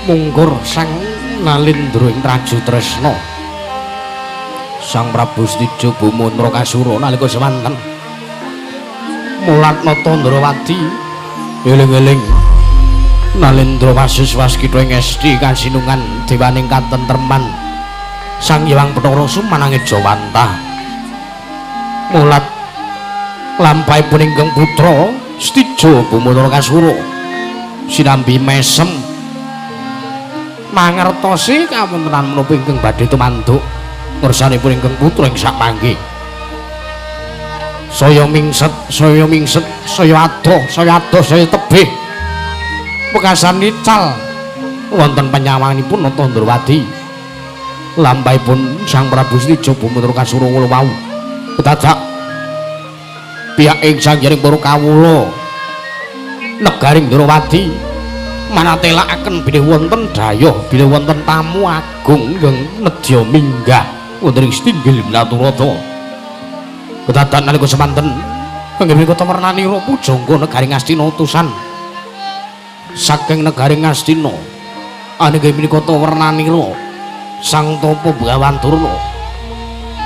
Mungkur Sang Nalindra ing Traju Tresna. Sang Prabu Setija Boma Nrakasura nalika semanten mulat nata Ndrawati eling-eling Nalindra wasis waskita ing esti kasinungan dewaning katentreman Sang Hyang Bathara Sumanange Jawantah. Mulat lampahipun ingkang putra Setija Boma Nrakasura sinambi mesem mangertosi kawontenan menapa ingkang badhe tumanduk ngersanipun ingkang putra ing sakmangke. Saya mingset, saya mingset, saya adoh, saya adoh, saya tebih. Wekasan ical wonten penyawanipun Nata Ndrawati. Lampahipun Sang Prabu Setija Boma Nrakasura kula wau kedadak pihak ing Sang Hyang para kawula negaring Ndrawati manatelakaken bilih wonten dayoh, bilih wonten tamu agung ingkang nedya minggah wonten ing Stinggil Minaturada. Kedadan nalika semanten inggih menika wernanira pujangga negari Ngastina utusan saking negari Ngastina inggih menika wernanira Sang Tapa Bhawandurna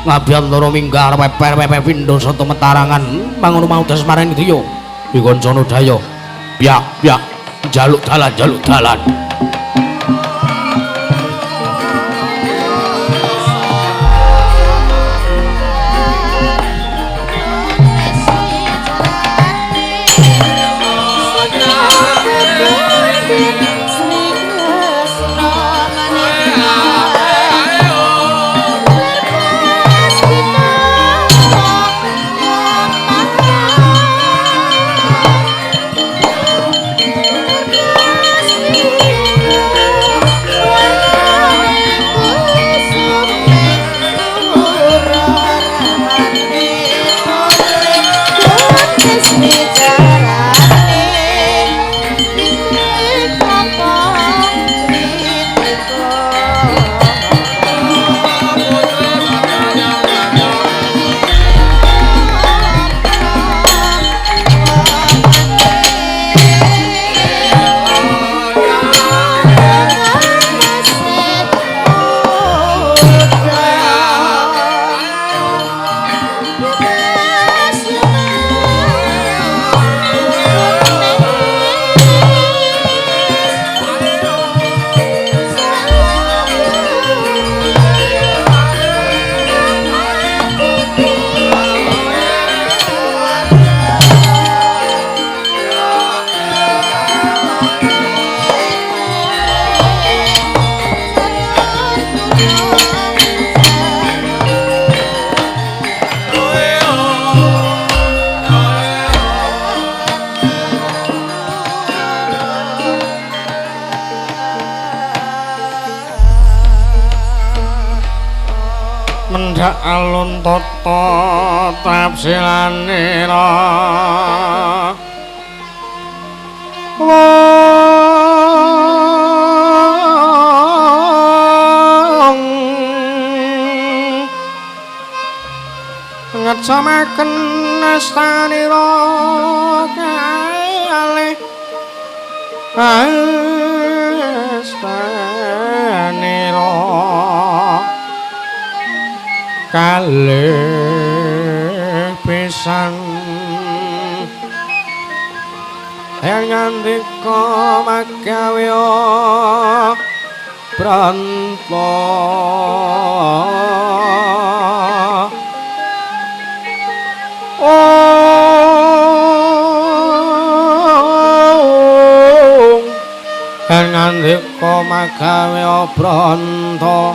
ngabiyantara minggah peper-peper pindha sata metarangan mangono maudas marang driya dikoncana daya piyak-piyak jaluk dalan jaluk dalan. Mendhak alun tata trapsilanira wong ngecamaken astanira kalih astanira kalih pisan yen ngandika magawe branta ong yen ngandika magawe branta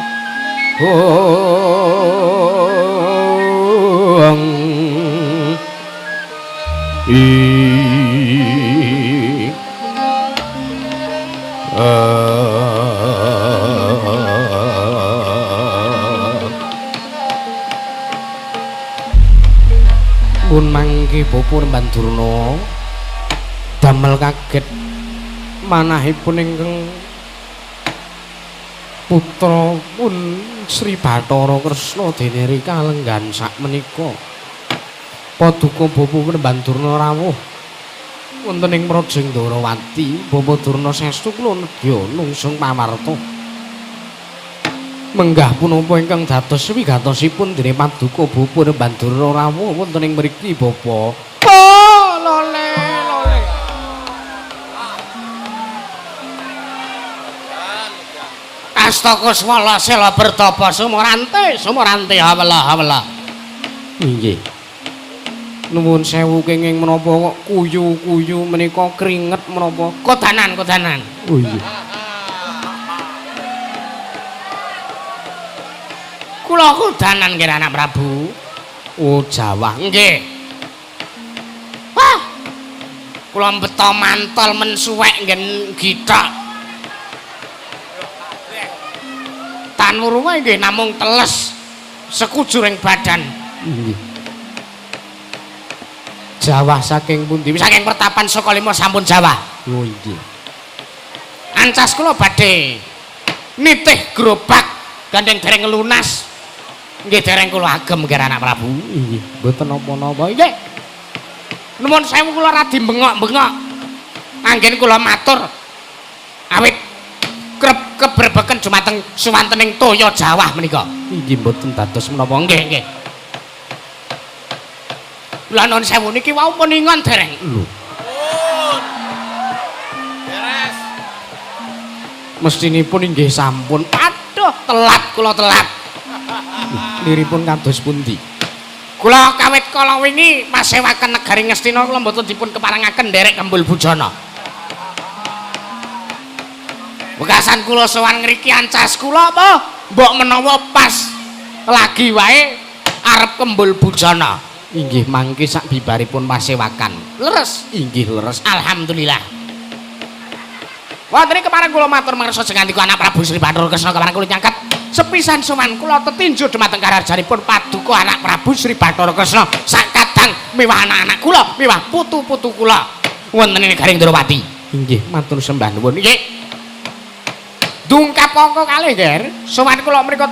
ong i pun mangke Bapak Bandurna damel kaget manahipun ingkang putra pun Sri Bathara Kresna dene rika lenggan sakmenika. Paduka Bapak Bandurna rawuh Wonten ing Praja Ndorowati, Bapa Durna saestu kula nedya nungsung pawarta. Menggah punapa ingkang dados wigatosipun dene paduka Bapa Bandura rawuh wonten ing mriki Bapa. Oh, lole lole. Astaka swala sela bertapa sumurante sumurante hawela hawela. Inggih. Nuwun sewu kenging menapa kok kuyu-kuyu menika kringet menapa? Kodanan kodanan. Oh iya. Kula kodanan nggih anak Prabu. Oh Jawa. Nggih. Wah. Kula beto mantol mensuwek nggen githok. Tanurunge nggih namung teles sekujuring badan. Nggih. Jawah saking pundi? Saking pertapan Sukalima sampun Jawah. Oh inggih. Ancas kula badhe nitih gerobak gandeng dereng lunas. Nggih dereng kula agem nggih anak Prabu. Inggih, mboten napa-napa. Nggih. Nuwun sewu kula radi bengok-bengok. Anggen kula matur awit krep kebrebeken dumateng suwantening toya Jawah menika. Inggih mboten dados menapa. Nggih, nggih. Kula nuwun sewu niki wau pun ingon dereng. Lho. Beres. Mestinipun inggih sampun. Aduh, telat kula telat. Liripun kados pundi? Kula kawit kala wingi pasewaken negari Ngastina kula mboten dipun keparengaken nderek Kembul Bujana. Wekasan kula sowan ngriki ancas kula apa mbok menawa pas lagi wae arep Kembul Bujana. Inggih mangke sak bibaripun pasewakan. Leres, inggih leres. Alhamdulillah. Wonten kepareng kula matur mangersa jengandika anak Prabu Sri Bathara Kresna kepareng kula nyangket sepisan sowan kula tetinju dumateng karajanipun paduka anak Prabu Sri Bathara Kresna sak kadang miwah anak-anak kula, miwah putu-putu kula wonten ing negari Ndrawati. Inggih matur sembah nuwun. Nggih. Dungkap angka kalih, Ger. Sowan kula mriku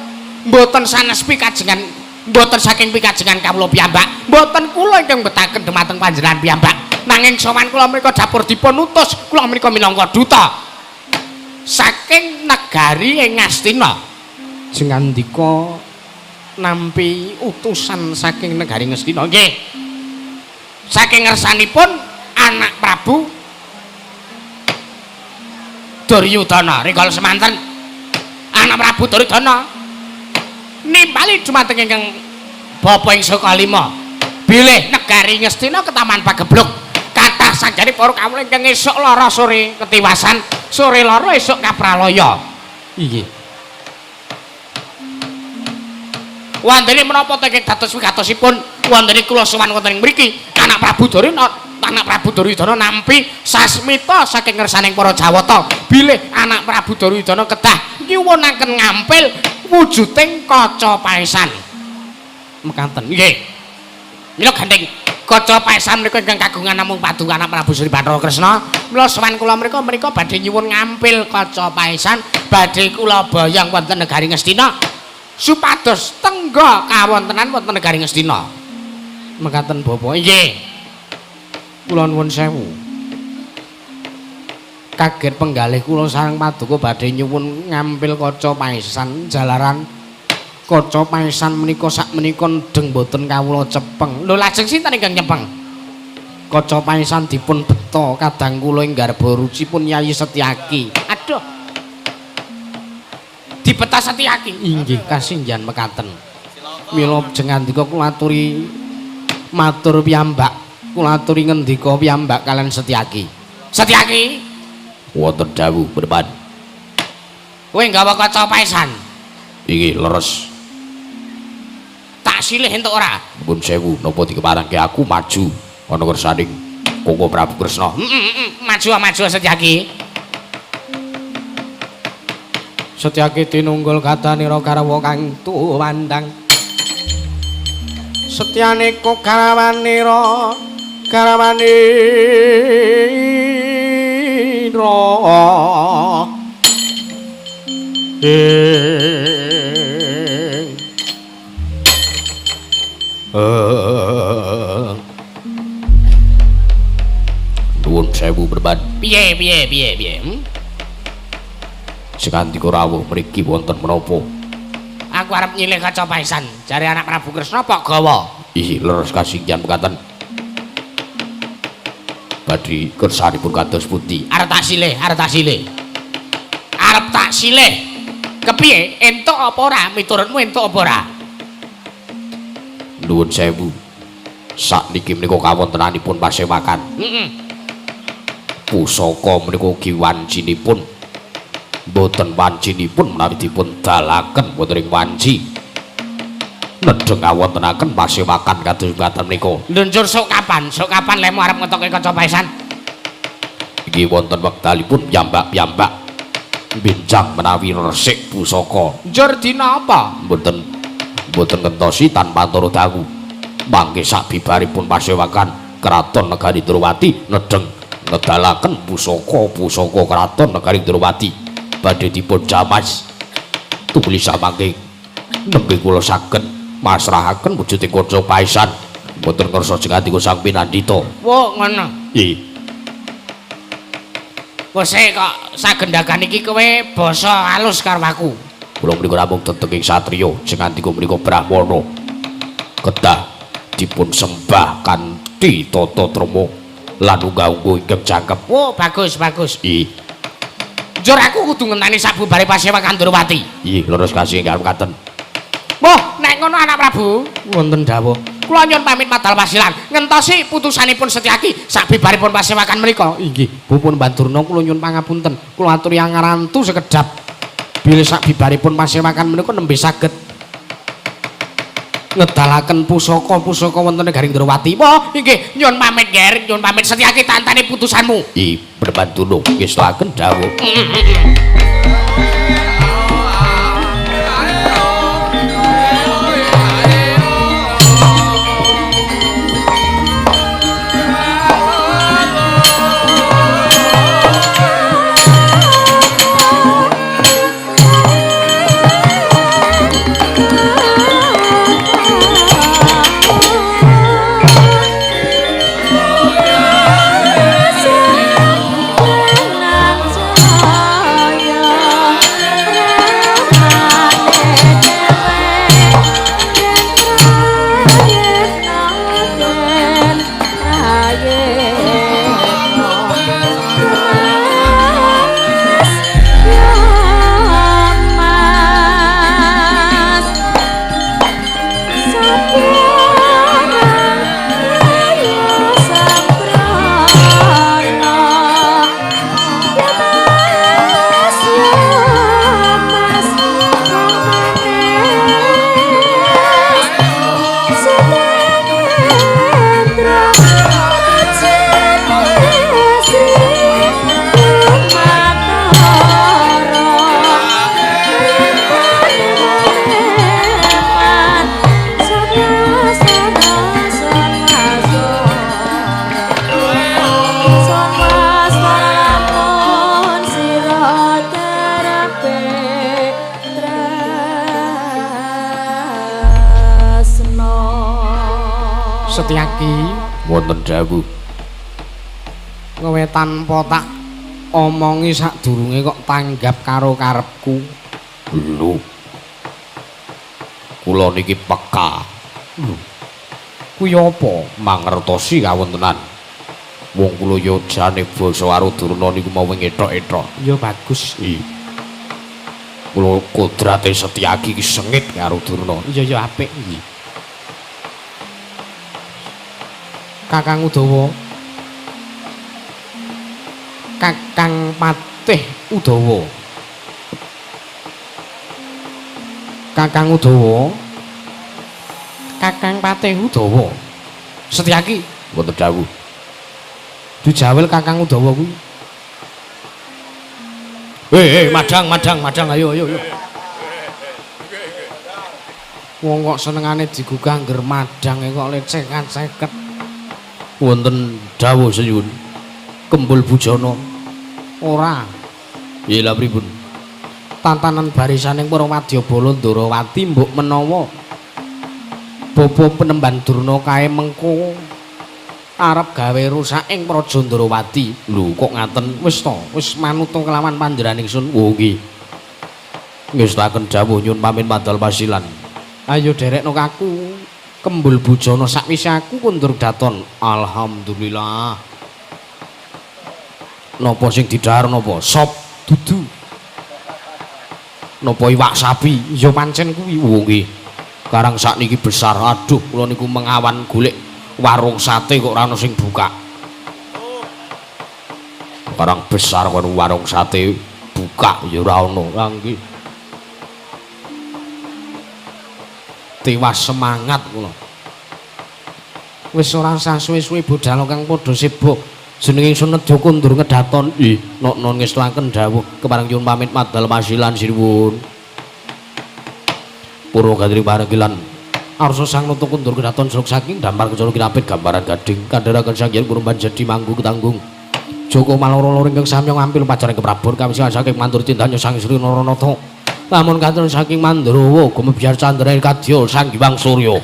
mboten sanes pikajengan, mboten saking pikajengan kawula piyambak, mboten kula ingkang betaken dumateng panjenengan piyambak. Nanging sowan kula mriku dapur dipun utus, kula mriku minangka duta saking negari ing Ngastina. Jengandika nampi utusan saking negari Ngastina. Nggih. Saking ngersanipun anak Prabu Duryudana rikala semanten anak Prabu Duryudana nimbali dumateng ingkang bapa ing Sukalima bilih negari Ngastina ketaman pagebluk kathah sanjane para kawula ingkang esuk lara sore ketiwasan sore lara esuk kapralaya. Inggih. Wondene menapa ta ingkang dados wigatosipun wondene kula sowan wonten ing mriki anak Prabu Duryudana, anak Prabu Duryudana nampi sasmita saking ngersaning para Jawata bilih anak Prabu Duryudana kedah nyuwunaken ngampil wujuding kaca paesan. Mekaten. Nggih. Mila gandeng kaca paesan menika ingkang kagungan namung paduka anak Prabu Sri Bathara Kresna. Mila sowan kula mriku menika badhe nyuwun ngampil kaca paesan badhe kula boyong wonten negari Ngastina supados tengga kawontenan wonten negari Ngastina. Mekaten Bapak. Nggih. Kula nuwun sewu. Kaget penggalih kula sareng paduka badhe nyuwun ngampil kaca paesan jalaran kaca paesan menika sak menika ndeng mboten kawula cepeng. Lho lajeng sinten ingkang nyepeng? Kaca paesan dipun beta kadang kula ing garba rucipun Yayi Setyaki. Aduh. Dibeta Setyaki. Inggih kasinggihan mekaten. Mila jengandika kula aturi matur piyambak, kula aturi ngendika piyambak kalian Setyaki. Setyaki wonten dawuh prepan. Kowe nggawa kaca paesan? Inggih leres. Tak silih entuk ora? Nuwun sewu napa dikeparengke aku maju ana kersaning Koko Prabu Kresna. Maju maju Setyaki. Setyaki tinunggul katanira karawa kang tuwandang. Setyane kok karawanira karawanira Nuwun sewu Berban. Piye piye piye piye? Sing andika rawuh mriki wonten menapa? Aku arep nyilih kaca paesan. Jare anak Prabu Kresna pok gawa. Ih, leres kasinggihan mekaten. Badhe kersanipun kados pundi? Arep tak silih, arep tak silih. Arep tak silih. Kepiye? Entuk apa ora? Miturutmu entuk apa ora? Nuwun sewu. Sakniki menika kawontenanipun pasewakan. Heeh. Pusaka menika ugi wancinipun mboten wancinipun menawi dipun dalaken wonten ing wanci. Nedheng kawontenaken pasewakan kados mekaten menika. Lho njur sok kapan? Sok kapan lemu arep ngetoke kaca paesan? Iki wonten wektalipun piyambak-piyambak benjang menawi resik pusaka. Njur dina apa? Mboten mboten ngentosi tanpa antara dawu. Mangke sabibaripun pasewakan Kraton Negari Ndrawati nedheng ngedalaken pusaka-pusaka Kraton Negari Ndrawati badhe dipun jamas. Tuli samangke nembe kula saged masrahaken wujuding kaca paesan. Mboten ngersa sing atiku sang pinandhita. Wo ngono. Nggih. Wes kok sagendagan iki kowe basa alus karo aku. Kula menika namung tetenging satriya sing andika menika brahmana. Kedah dipun sembah kanthi tata krama lan unggah-ungguh ingkang jangkep. Wo bagus bagus. Nggih. Njur aku kudu ngenteni sabubare pasewakan Ndrawati. Nggih, leres kasih ingkang mekaten. Wah, nek ngono anak Prabu, wonten dawuh. Kula nyuwun pamit madal pasilan, ngentosi putusanipun Setyaki sabibaripun pasewakan menika. Inggih, Pupun Bandurna kula nyuwun pangapunten. Kula aturi angarantu sekedhap. Bilih sabibaripun pasewakan menika nembe saged ngedalaken pusaka-pusaka wonten negari Ndrawati. Wah, inggih, nyuwun pamit, Ger, nyuwun pamit Setyaki tantane putusanmu. Nggih, Bandurna nggih dawuh. Setyaki wonten dawuh. Kowe tanpa tak omongi sadurunge kok tanggap karo karepku. Lho. Kula niki peka. Lho. Kuwi apa? Mangertosi kawontenan. Wong kula ya jane basa karo Durna niku mau ngethok-ethok. Ya bagus. Iya. Kula kodrate Setyaki iki sengit karo Durna. Iya ya apik. Iya. Kakang Udawa. Kakang Patih Udawa. Kakang Udawa. Kakang Patih Udawa. Setyaki wonten dawuh. Dijawel Kakang Udawa kuwi. Hei, madang, madang, madang, ayo, ayo, ayo. Wong kok senengane digugah ngger madang kok lecekan-seket. Wonten dawuh seyun. Kembul bujana. Ora. Piye lha pripun? Tatanan barisaning para wadyabala Ndrawati mbok menawa bapa penemban Durna kae mengko Arep gawe rusak ing Praja Ndrawati. Lho kok ngaten? Wis to, wis manut kelawan panjenengan ingsun. Oh nggih. Ngestakaken dawuh nyun pamit madal pasilan. Ayo derekno kaku. Kembul bujana sakwise aku kundur daton. Alhamdulillah. Napa sing didhahar napa? Sop dudu. Napa iwak sapi? Ya pancen kuwi. Oh nggih. Karang sakniki besar. Aduh, kula niku mengawan golek warung sate kok ora ana sing buka. Karang besar kono warung sate buka ya ora ana. Lah nggih. Tiwas semangat kula. Wis ora usah suwe-suwe budal kang padha sibuk. Jenenge ingsun nedya kundur ngedaton. Ih, nok-non ngestuaken dawuh kepareng nyuwun pamit madal masilan sinuwun. Purwa gandring paregilan arsa sang nata kundur kedaton seluk saking dampar kecara kinapit gambaran gading kandharaken sang yen purun jadi manggu ketanggung. Joko Maloro ingkang samya ngampil pacaring keprabon kawis saking mantur cintanya sang Sri Naranata. Lamun katon saking Mandrawa gumebyar candra kadya Sang Hyang Surya.